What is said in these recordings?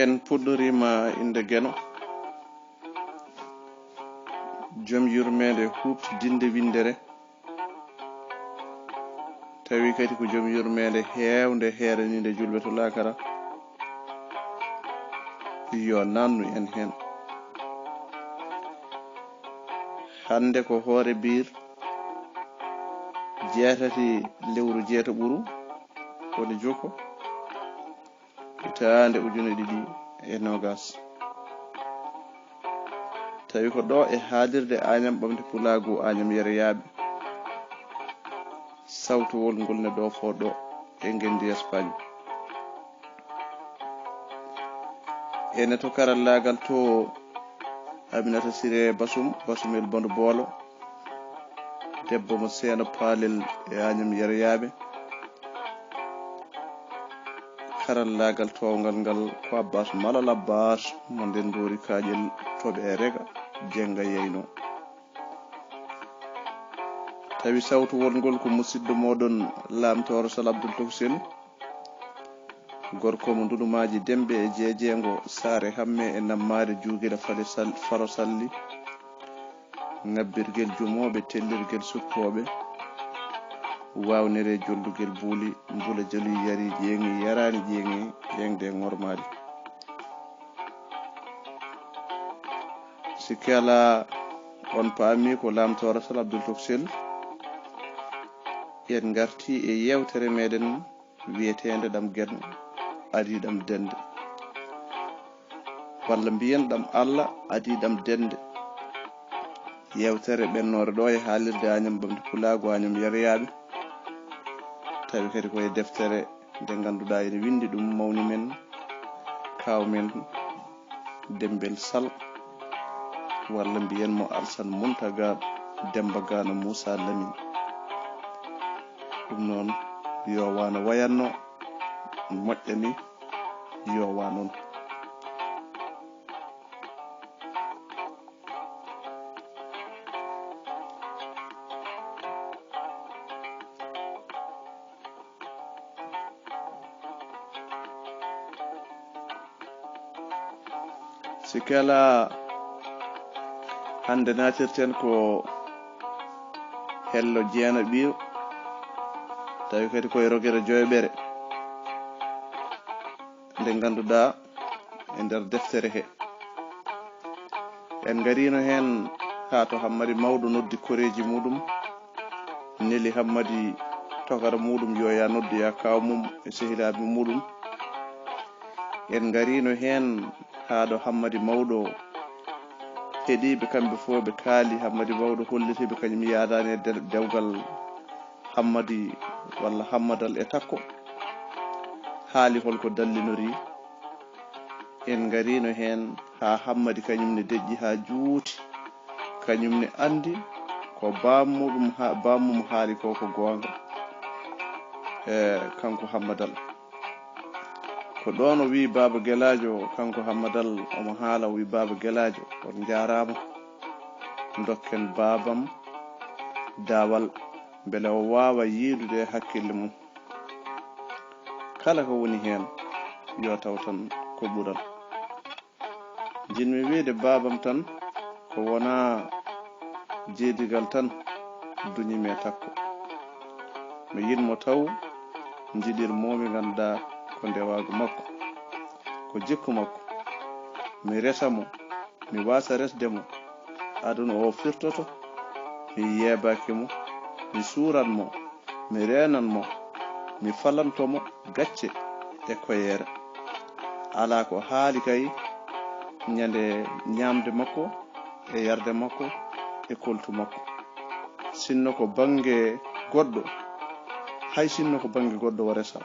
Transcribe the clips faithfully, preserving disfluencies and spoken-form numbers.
En puɗɗoriima innde Geno, jom yurmeende huuɓtidinde winndere, tawi kadi ko jom yurmeende heewnde heeraniinde julɓe to laakara, yo naannu en heen. Hannde ko hoore biir jeetati lewru jeetaɓuru, woni juko, hitaande ujune ɗiɗi e noogas. Tawi ko ɗo e haalirde Añam Ɓamde Pulaagu, Añam Yereyaaɓe, sawtowol ngol ne ɗo fo ɗo e ngenndi Espagne. Ene to karallaagal to Aminata Siré Basum, Basumel Bondo Boolo, debbo mo Seeno Paalel e Añam Yereyaaɓe. Karallaagal toowngal ngal ko Abbas Malal Abbas mo Ndenndoori Kaaƴel to ɓe Rega Jennga Yeyno. Tawi sawtowol ngol ko musidɗo mooɗon Laamtooro Sal Abdul Toksel, gorko mo Ndulumaaji Demɓe e Jeejeengo, Saare Hamme e Nammaare Juugila Fale Sal-, Faro Salli, ŋabbirgel jumooɓe, tellirgel sukkooɓe, waawnere jollugel buuli, mbula jali yari ƴeeŋi, yaraani ƴeeŋi, ƴeeŋde ŋormaali. Sikke alaa, on paami ko Laamtooro Sal Abdul Toksel. En ngarti e yeewtere meɗen wiyeteende Ɗam Geno adii ɗam dennde, walla mbiyen Ɗam Alla adii ɗam dennde. Yeewtere ɓennoore ɗo e haalirde Añam Ɓamde Pulaagu, Añam Yereyaaɓe, tawi kadi ko e deftere nde ngannduɗaa ene winndi ɗum mawni men, kaaw men Demmbel Sal, walla mbiyen mo Alsan Muntaga Demmba Gano Muusa Lamin. Ɗum noon, yo wano wayanno, moƴƴani, yo wa noon. Sikke alaa, hannde naatirten ko hello jeena ɓiyo, tawi kadi koye rogere joyɓere, nde ngannduɗaa e nder deftere he. En ngariino heen haa to Hammadi Mawɗo noddi koreeji muɗum, neli Hammadi tokara muɗum yo yaa noddoya kaaw mum e sehilaaɓe muɗum. En ngariino heen haa ɗo Hammadi Mawɗo heɗiiɓe kamɓe fof, ɓe kaali. Hammadi Mawɗo hollitiiɓe kañum yaadaani e de-, dewgal Hammadi walla Hammadal e Takko. Haali hol ko dallinori. En ngariino heen haa Hammadi kañum ne deƴƴi haa juuti. Kañum ne anndi ko baam muɗum ha-, baam mum haali ko ko goonga. E kanko Hammadal. Ko ɗoon o wii Baaba Gelaajo, kanko Hammadal, omo haala, o wii, "Baaba Gelaajo, on njaaraama. Ndokken baabam daawal, mbele o waawa yiidude e hakkille mum. Kala ko woni heen, yo taw tan ko ɓural." Njiɗmi wiyde baabam tan, ko wonaa jeedigal tan duñi mi e Takko. Mi yiɗ mo taw, njiɗir mo mi nganndaa ko ndewaagu makko, ko jikku makko. Mi resa mo, mi waasa resde mo, aduna o firtoto, mi yeebaaki mo, mi suuran mo, mi reenan mo, mi falanto mo gacce e koyeere. Alaa ko haali kay ñande ñaamde makko e yarde makko e koltu makko. Sinno ko bannge goɗɗo, hay sinno ko bannge goɗɗo o resa,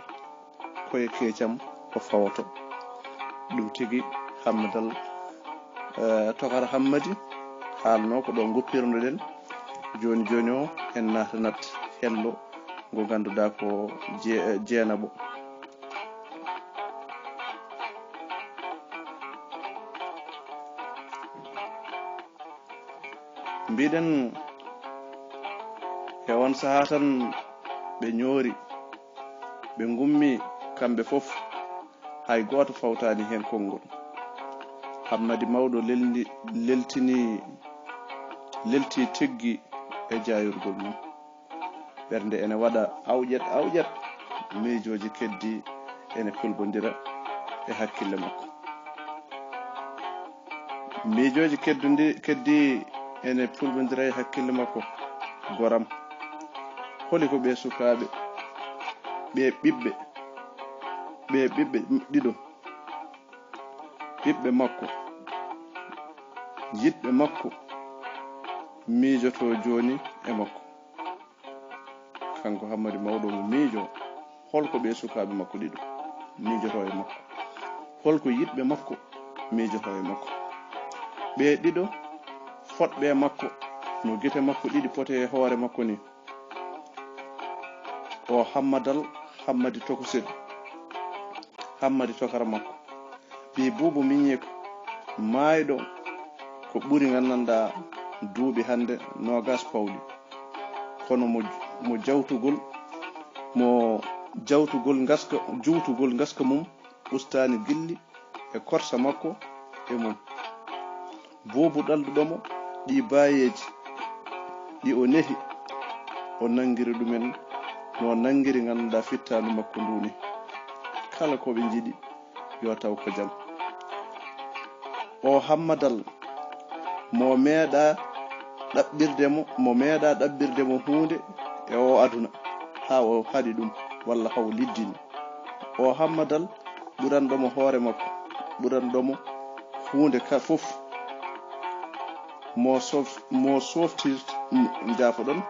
ko e keecam o fawoto. Ɗum tigi Hammadal, eh, Tokara Hammadi haalno ko ɗo ngoppirno ɗen. Jooni jooni o en natanat hello ngo ngannduɗaa ko je-, jeenaɓo. Mbiɗen e on sahaa tan ɓe ñoori, ɓe ngummi kamɓe fof. Hay gooto fawtaani heen konngol. Hammadi Mawɗo lelni, leltini, lelti teggi e jaayirgol mum. Ɓernde ene waɗa awƴat awƴat, miijooji keddi ene kulɓondira e hakkille makko. Miijooji keddundi-, keddi ene kulɓondira e hakkille makko. Goram, holi ko ɓee sukaaɓe, ɓee ɓiɓɓe, ɓee ɓiɓɓe ɗiɗo, ɓiɓɓe makko, yiɗɓe makko, miijotoo jooni e makko? Kanko Hammadi Mawɗo omo miijoo, hol ko ɓee sukaaɓe makko ɗiɗo miijotoo e makko? Hol ko yiɗɓe makko miijotoo e makko? Ɓee ɗiɗo fotɓe e makko no gite makko ɗiɗi poti e hoore makko ni. O Hammadal, Hammadi Tokosel, Hammadi tokara makko. Ɓii Buubu miñiiko, maayɗo ko ɓuri nganndanɗaa duuɓi hannde noogaas pawɗi. Kono mo, mo jawtugol, mo jawtugol ngaska, juutugol ngaska mum ustaani gilli e korsa makko e mum. Buubu ɗalduɗo mo ɗii baayeeji ɗi o nehi, o nanngiri ɗumen no o nanngiri ngannduɗaa fittaandu makko ndu ni. Kala ko ɓe njiɗi, yo taw ko jam. O Hammadal, mo meeɗaa ɗaɓɓirde mo, mo meeɗaa ɗaɓɓirde mo huunde e o aduna, haa o haɗi ɗum, walla haa o liddini. O Hammadal ɓuranɗo mo hoore makko, ɓuranɗo mo huunde ka fof. Mo sof-, mo softirta, m-, njaafoɗon,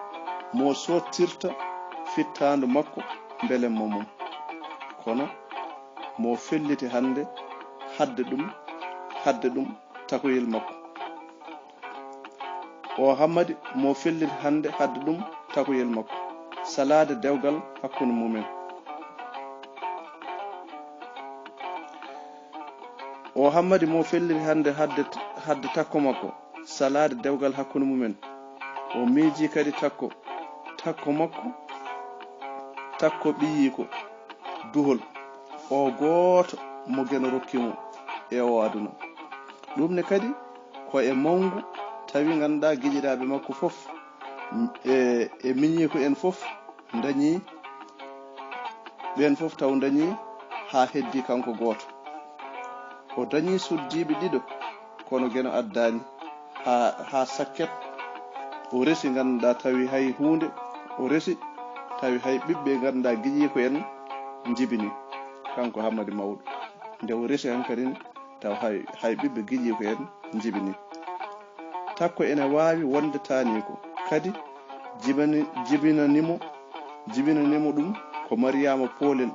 mo softirta fittaandu makko mbelemma mum. Kono mo felliti hannde hadde ɗum, hadde ɗum takoyel makko. O Hammadi mo felliti hannde hadde ɗum takoyel makko. Salaade dewgal hakkunde mumen. O Hammadi mo felliti hannde hadde, hadde takko makko. Salaade dewgal hakkunde mumen. O miiji kadi takko, takko makko, takko ɓiyiiko duhol. O gooto mo Geno rokki mo e o aduna. Ɗum ne kadi ko e mawngu tawi ngannduɗaa giƴiraaɓe makko fof, e, e miñiiko en fof ndañi, ɓeen fof taw ndañi haa heddi kanko gooto. O dañi suddiiɓe ɗiɗo, kono Geno addaani haa, haa sakket. O resi ngannduɗaa tawi hay huunde, o resi tawi hay ɓiɓɓe ngannduɗaa giƴiiko en njibini. Kanko Hammadi Mawɗo, nde o resi hankadi ne, taw hay, hay ɓiɓɓe giƴiiko en njibini. Takko ene waawi wonde taaniiko kadi jibani-, jibinani mo, jibinani mo ɗum ko Mariyaama Poolel,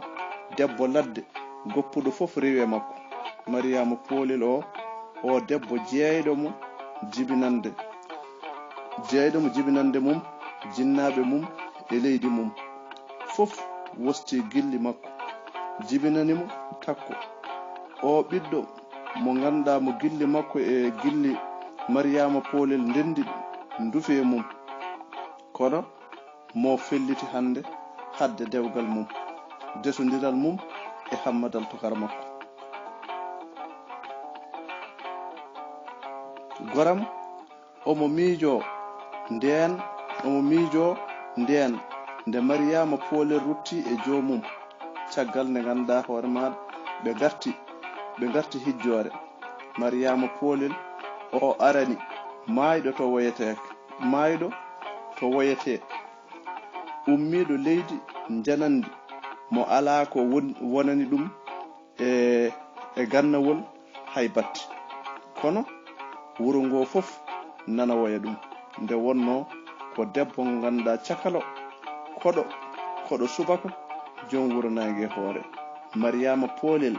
debbo ladde, goppuɗo fof rewi e makko. Mariyaama Poolel o, o debbo jeeyɗo mo jibinande, jeeyɗo mo jibinande mum, jinnaaɓe mum e leydi mum. Fof wosti gilli makko, jibinani mo takko. O ɓiɗɗo mo ngannduɗaa mo gilli makko e gilli Mariyaama Poolel ndenndi ndufi e mum. Kono mo felliti hannde hadde dewgal mum, desondiral mum e Hammadal tokara makko. Goram omo miijoo ndeen, omo miijoo ndeen nde Mariyaama Poolel rutti e joomum, caggal nde ngannduɗaa hoore maaɗa ɓe ngarti, ɓe ngarti hijjoore. Mariyaama Poolel o arani maayɗo to woyetee, maayɗo to woyetee, ummiiɗo leydi njananndi mo alaa ko won-, wonani ɗum e, e gannawol hay batte. Kono wuro ngoo fof nana woya ɗum, nde wonnoo ko debbo ngannduɗaa cakalo, koɗo, koɗo subaka, joom wuro naange e hoore. Mariyaama Poolel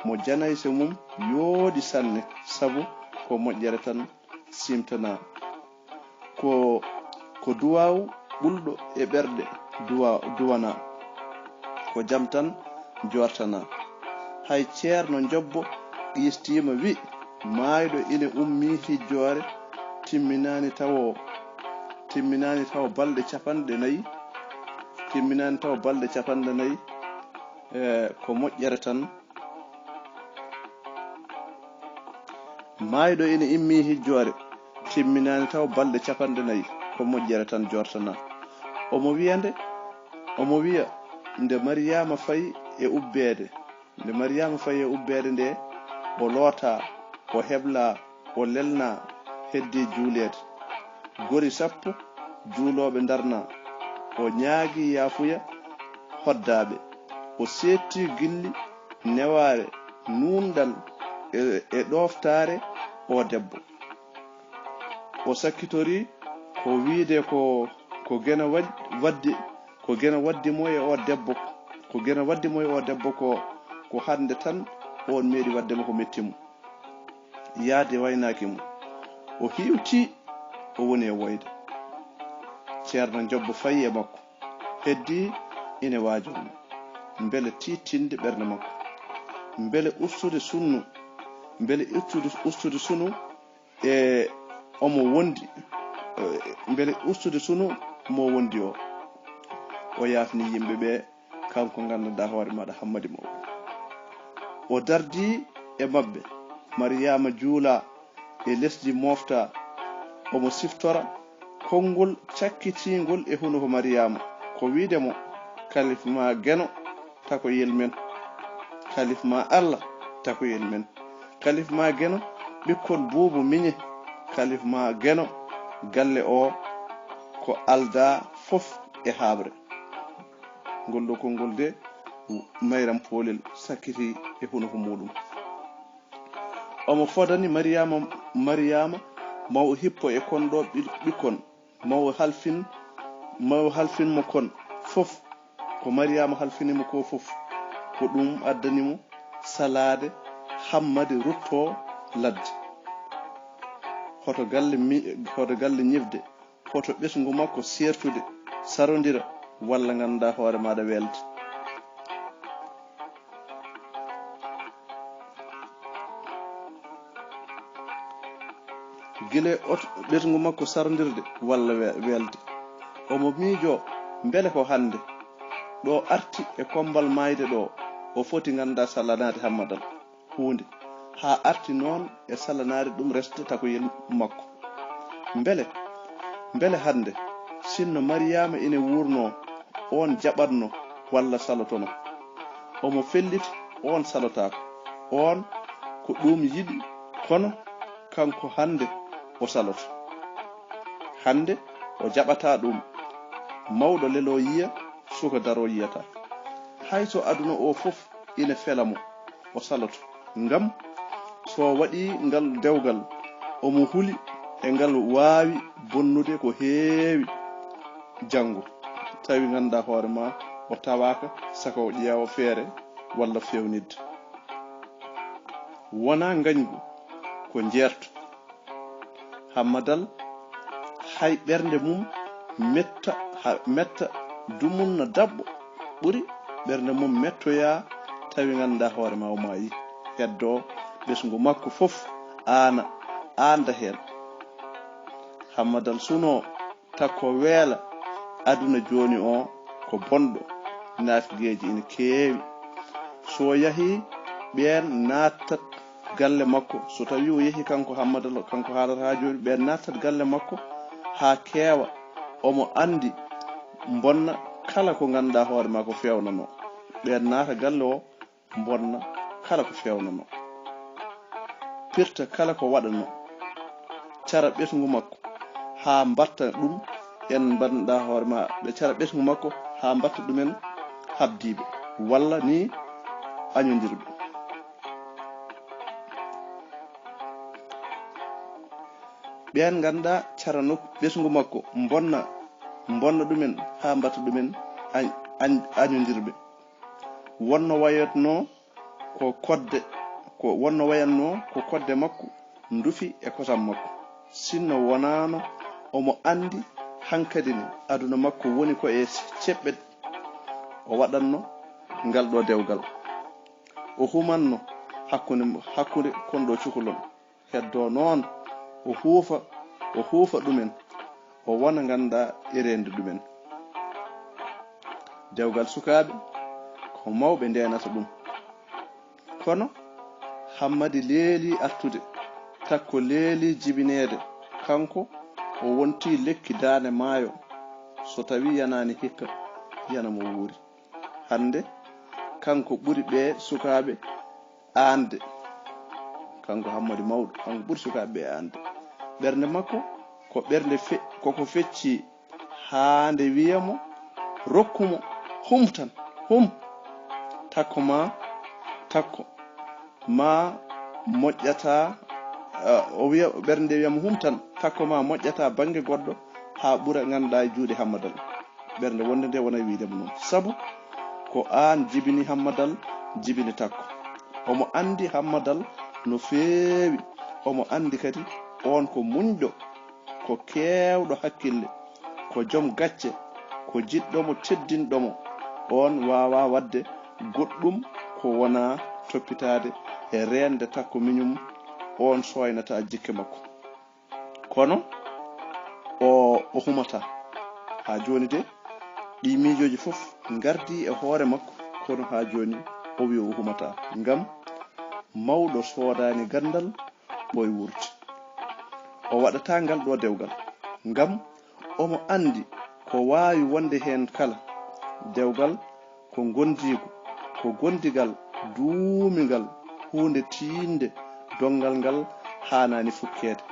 mo janayse mum yooɗi sanne, sabu ko moƴƴere tan siimtanaa. Ko, ko duwaaw ɓulɗo e ɓerɗe duwa-, duwanaa, ko jam tan joortanaa. Hay Ceerno Njobbo qiistiima wi', maayɗo ine ummii hijjoore, timminaani tawo, timminaani tawo balɗe capanɗe nayi, timminaani tawo balɗe capanɗe nayi, e, ko moƴƴere tan. Maayɗo ina immii hijjoore, timminaani taw balɗe capanɗe nayi, ko moƴƴere tan jortanaa. Omo wiya nde, omo wiya nde Mariyaama fayi e ubbeede, nde Mariyaama fayi e ubbeede nde, o lootaa, o heblaa, o lelnaa, heddii juuleede. Gori sappo juulooɓe ndarnaa, o ñaagii yaafuya hoddaaɓe, o seettii gilli newaare, nuunɗal e, e ɗooftaare oo debbo. O sakkitorii ko wiyde ko, ko geno wad-, waddi, ko geno waddi mo e oo debbo, ko geno waddi mo e oo debbo ko, ko hannde tan oon meeɗi wadde mo ko metti mo. Yahde waynaaki mo. O hiwtii, o woni e woyde. Ceerno Jobbo fayi e makko. Heddii ina waajoo mo. Mbele tiiɗtinde ɓernde makko. Mbele ustude sunnu, mbele ustude, ustude sunu e omo wondi, e mbele ustude sunu mo wondi o. O yaafni yimɓe ɓe, kanko nganndanɗaa hoore maaɗa Hammadi Mawɗo. O dardii e maɓɓe, Mariyaama juulaa e lesdi mooftaa, omo siftora konngol cakkitiingol e hunuko Mariyaama, ko wiyde mo, "Kalif maa Geno, takoyel men. Kalif maa Alla, takoyel men. Kalif maa Geno, ɓikkon buubu miñe. Kalif maa Geno, galle o ko aldaa fof e haaɓre." Ngol ɗoo konngol de, Mayram Poolel sakkiti e hunuko muuɗum. Omo fodani Mariyaama, Mariyaama, mawo hippo e kon ɗoo ɓi-, ɓikkon, mawo halfin, mawo halfin mo kon fof, ko Mariyaama halfini mo ko fof, ko ɗum addani mo salaade Hammadi ruttoo ladde. Hoto galle mi-, hoto galle ñifde, hoto ɓesngu makko seertude, sarondira, walla nganndaa hoore maaɗa weelde. Gila oto ɓesngu makko sarondirde walla we-, weelde. Omo miijoo mbele ko hannde ɗo arti e kommbal maayde ɗo, o foti nganndaa salanaade Hammadal huunde, haa arti noon e salanaade ɗum resde takoyel makko. Mbele, mbele hannde, sinno Mariyaama ina wuurnoo, oon jaɓatno walla salotono? Omo felliti, oon salotaako. Oon ko ɗum yiɗi, kono kanko hannde o saloto. Hannde o jaɓataa ɗum. Mawɗo leloo yiya, suka daroo yiyataa. Hay so aduna o fof ina fela mo, o saloto. Ngam so waɗii ngal dewgal, omo huli e ngal waawi bonnude ko heewi. Janngo, tawi nganndaa hoore ma o tawaaka, saka o ƴeewa feere walla feewnitde. Wonaa ngañgu, ko njeerto. Hammadal, hay ɓernde mum metta, ha, metta, dumunna daɓɓo, ɓuri ɓernde mum mettoyaa, tawi nganndaa hoore ma o maayi. Heddoo ɓesngu makko fof aana, aanda heen. Hammadal sunoo, takko weela, aduna jooni o ko bonɗo, naafigeeji ina keewi. So o yahii, ɓeen naattat galle makko. So tawii o yehii kanko Hammadal, kanko haalata haa jooni, ɓeen naattat galle makko haa keewa. Omo anndi, mbonna kala ko nganndaa hoore maa ko feewnanoo. Ɓeen naata galle o, mbonna kala ko feewnanoo, pirta kala ko waɗanoo, cara ɓesngu makko haa mbatta ɗum en mbanɗa hoore ma, ɓe cara ɓesngu makko haa mbatta ɗumen habdiiɓe walla ni añondirɓe. Ɓeen nganndaa cara nok-, ɓesngu makko, mbonna, mbonna ɗumen haa mbatta ɗumen añ-, añ-, añondirɓe. Wonno wayatnoo ko kodde, ko wonno wayatnoo ko kodde makko ndufi e kosam makko. Sinno wonaano omo anndi hankadi ne aduna makko woni ko e ceɓɓe, o waɗatno ngal ɗo dewgal. O humanno hakkunde, hakkunde kon ɗo cukalon. Heddoo noon, o huufa, o huufa ɗumen, o wona nganndaa e reende ɗumen. Dewgal sukaaɓe, ko mawɓe ndeenata ɗum. Kono Hammadi leelii artude, Takko leeli jibineede, kanko o wontii lekki daande maayo, so tawii yanaani hikka, yana mo wuuri. Hannde, kanko ɓuri ɓee sukaaɓe aande. Kanko Hammadi mawɗo, kanko ɓuri sukaaɓe ɓee aande. Ɓernde makko ko ɓernde fe-, koko feccii haa nde wiya mo, "Rokku mo, hum tan, hum." Takko ma, takko ma moƴƴata, eh, o wiya, ɓernde wiya mo, "Hum tan, takko ma moƴƴata bannge goɗɗo haa ɓura ngannduɗaa e juuɗe Hammadal." Ɓernde wonde nde wona wiide mo noon. Sabu ko aan jibini Hammadal, jibini takko. Omo anndi Hammadal no feewi. Omo anndi kadi oon ko muñɗo, ko keewɗo hakkille, ko joom gacce, ko jiɗɗo mo, teddinɗo mo. Oon waawaa waɗde goɗɗum ko wonaa toppitaade e reende takko miñum, oon sooynata jikke makko. Kono o, o humataa. Haa jooni de, ɗii miijooji fof ngardii e hoore makko, kono haa jooni o wiyi o humataa. Ngam mawɗo soodaani ganndal, ɓooy wuurti. O waɗataa ngal ɗoo dewgal. Ngam omo anndi ko waawi wonde heen kala. Dewgal ko ngondiigu, ko gondigal duumingal, huunde tiiɗnde, donngal ngal haanaani fukkeede.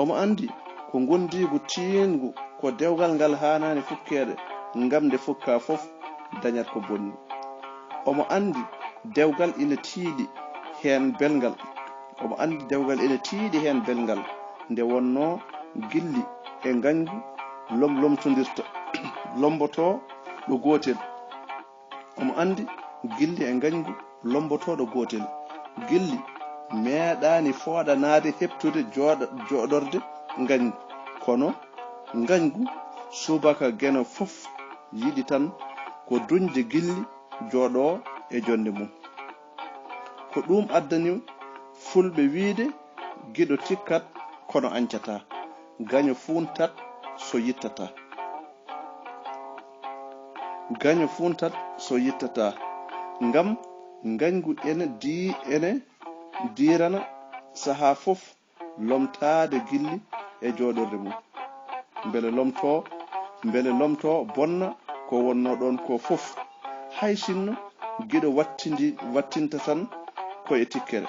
Omo anndi ko ngondiigu tiiɗngu, ko dewgal ngal haanaani fukkeede, ngam nde fukkaa fof dañat ko bonni. Omo anndi dewgal ina tiiɗi heen belngal. Omo anndi dewgal ina tiiɗi heen belngal, nde wonnoo gilli e ngañgu lom-, lomtondirta, lombotoo ɗo gootel. Omo anndi gilli e ngañgu lombotooɗo gootel. Gilli meeɗaani fooɗanaade heɓtude jooɗa-, jooɗorde ngañgu. Kono ngañgu subaka Geno fof yiɗi tan ko duñde gilli jooɗoo e jonnde mum. Ko ɗum addani fulɓe wiyde, "Giɗo tikkat kono añcataa, gaño fuuntat so yittataa." Gaño fuuntat so yittataa. Ngam ngañgu ene di-, ene diirana sahaa fof lomtaade gilli e jooɗorde mum. Mbele lomtoo, mbele lomtoo bonna ko wonnoo ɗoon ko fof. Hay sinno giɗo wattindi-, wattinta tan ko e tikkere.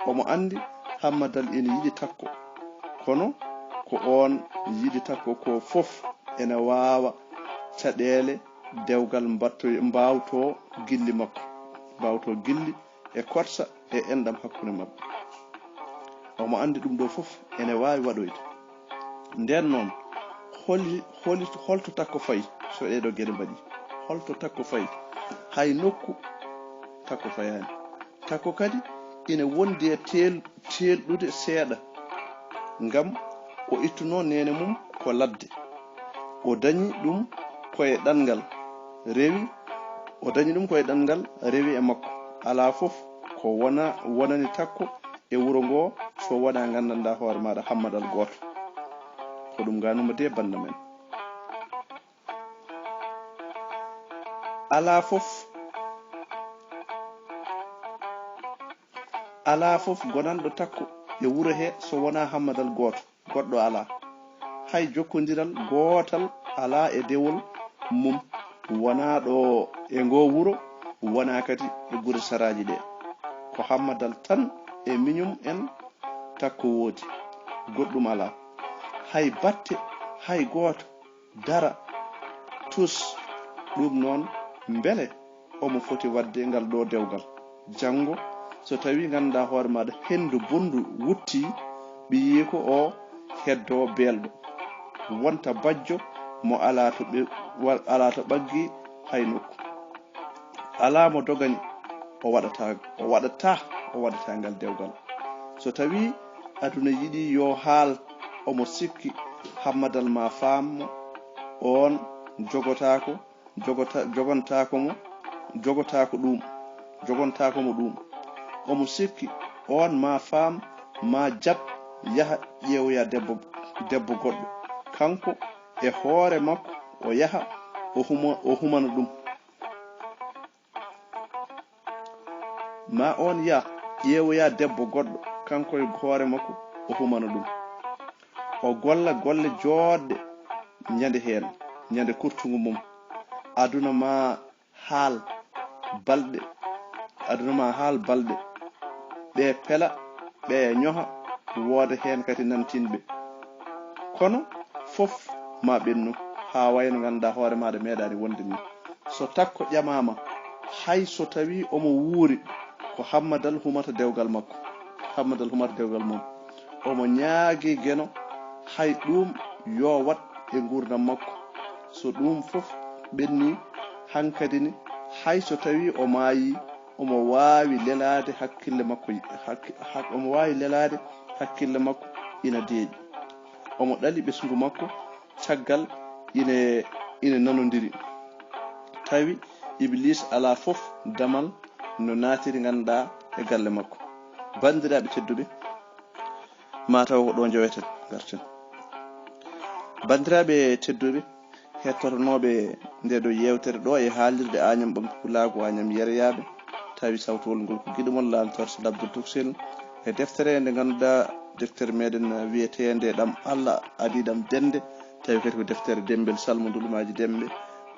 Omo anndi Hammadal ene yiɗi takko, kono ko oon yiɗi takko ko fof ene waawa caɗeele dewgal mbatto-, mbaawtoo gilli makko, mbaawtoo gilli e korsa e enɗam hakkunde maɓɓe. Omo anndi ɗum ɗo fof ene waawi waɗoyde. Ndeen noon, holi, holi, holto takko fayi so ɗee ɗoo geɗe mbaɗii? Holto takko fayi? Hay nokku takko fayaani. Takko kadi ina wondi e teel-, teelɗude seeɗa, ngam o ittunoo neene mum ko ladde. O dañi ɗum ko e ɗanngal, rewi, o dañi ɗum ko e ɗanngal, rewi e makko. Alaa fof ko wona, wonani takko e wuro ngoo so wonaa nganndanɗaa hoore maaɗa Hammadal gooto. Ko ɗum ngaanuma de bannda men. Alaa fof, alaa fof gonanɗo takko e wuro he so wonaa Hammadal gooto, goɗɗo alaa. Hay jokkondiral gootal alaa e dewol mum, wonaa ɗo e ngoo wuro, wonaa kadi e gure saraaji ɗee. Ko Hammadal tan e miñum en takko woodi, goɗɗum alaa. Hay batte, hay gooto dara tus. Ɗum noon, mbele omo foti waɗde ngal ɗo dewgal? Janngo, so tawii ngannduɗaa hoore maaɗa henndu bonndu wuttii, ɓiyiiko o heddoo beelɗo, wonta bajjo mo alaa to ɓe-, wa-, alaa to ɓaggi hay nokku. Alaa mo dogani, o waɗata, o waɗata, o waɗata ngal dewgal. So tawii aduna yiɗi yo haal, omo sikki Hammadal ma faam mo, oon jogotaako, jogota-, jogontaako mo, jogotaako ɗum, jogontaako mo ɗum. Omo sikki oon ma faam, ma jaɓ yaha ƴeewoya debbo, debbo goɗɗo. Kanko e hoore makko o yaha, o huma, o humana ɗum. Ma on yah ƴeewoya debbo goɗɗo, kanko e hoore makko o humana ɗum. O golla golle jooɗɗe ñande heen, ñande kurtungu mum. Aduna ma haal balɗe, aduna ma haal balɗe. Ɓe pela, ɓe ñoha, wooda heen kadi nantinɓe. Kono fof ma ɓennu, haa wayno ngannduɗaa hoore maaɗa meeɗaani wonde ni. So takko ƴamaama, hay so tawii omo wuuri, ko Hammadal humata dewgal makko. Hammadal humata dewgal mum. Omo ñaagii Geno hay ɗuum yo waɗ e nguurndam makko. So ɗuum fof ɓenni, hankadi ni, hay so tawii o maayii, omo waawi lelaade hakkille makko, hakki-, hak-, omo waawi lelaade hakkille makko ina deeƴi. Omo ɗali ɓesngu makko caggal ine, ine nanondiri. Tawi Iblis alaa fof damal no naatiri ngannduɗaa e galle makko. Banndiraaɓe tedduɓe, ma taw ko ɗo njoweten, ngarten. Banndiraaɓe tedduɓe, hettotonooɓe nde ɗo yeewtere ɗo e haalirde Añam Ɓamtu Pulaagu, Añam Yereyaaɓe, tawi sawtowol ngol ko giɗo mon Laamtoor Sel Abdul Tuksel, e deftere nde ngannduɗaa deftere meɗen wiyeteende Ɗam Allah Adii Ɗam Dennde, tawi kadi ko deftere Demmbel Salmondulmaaji Demmbe,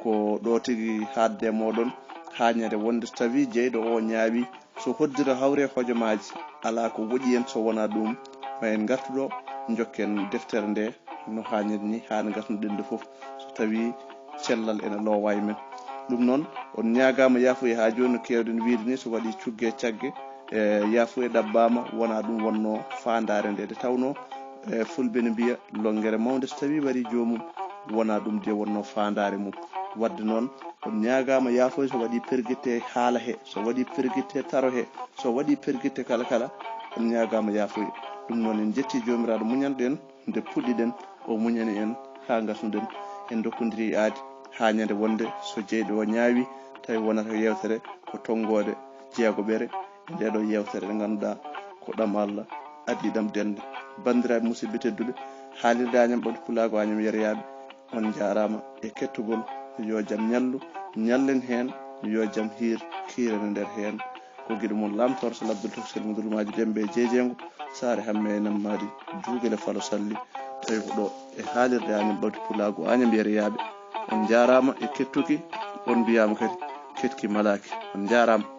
ko ɗo tigi haaɗde e mooɗon haa ñande wonde so tawi jeyɗo o ñaawi, so hoddira hawre hojomaaji, alaa ko woƴi en so wonaa ɗum, ma en ngartu ɗo, njokken deftere nde no haaniri ni, haa no ngartunoɗen nde fof, so tawi cellal ene loowa e men. Ɗum noon, on ñaagaama yaafuya haa jooni, no keewɗen wiyde ni, so waɗi cugge cagge, e yaafuya ɗabbaama, wonaa ɗum wonnoo faandaare nde. Nde tawnoo, e, Fulɓe ne mbiya, lonngere mawnde so tawi warii joomum, wonaa ɗum de wonnoo faandaare mum. Waɗde noon, on ñaagaama yaafuya so waɗi pergitte haala he, so waɗi pergitte taro he, so waɗi pergitte kala kala, on ñaagaama yaafuya. Ɗum noon, en njetti Joomiraaɗo muñanɗo en, nde puɗɗiɗen, o muñani en haa ngasnuɗen. En ndokkondiri aadi haa ñande wonde so jeyɗo o ñaawi, tawi wonata ko yeewtere ko tonngoode jeegoɓere e nde ɗo yeewtere nde ngannduɗaa ko Ɗam Allah Adii Ɗam Dennde. Banndiraaɓe musidɓe tedduɓe, haalirde Añam Ɓamtu Pulaagu, Añam Yereyaaɓe, on njaaraama e kettugol. Yo jam ñallu, ñallen heen, yo jam hiir, kiiren e nder heen. Ko giɗo mon Laamtoor Sel Abdul Tuksel mo Dulmaaji Demmbe e Jeejeengo, Saare Hamme e Nammaari, Duugel e Falo Salli, tawi ko ɗo e haalirde Añam Ɓamtu Pulaagu, Añam Yereyaaɓe. On njaaraama e kettuki, on mbiyaama kadi ketki malaaki. On njaaraama.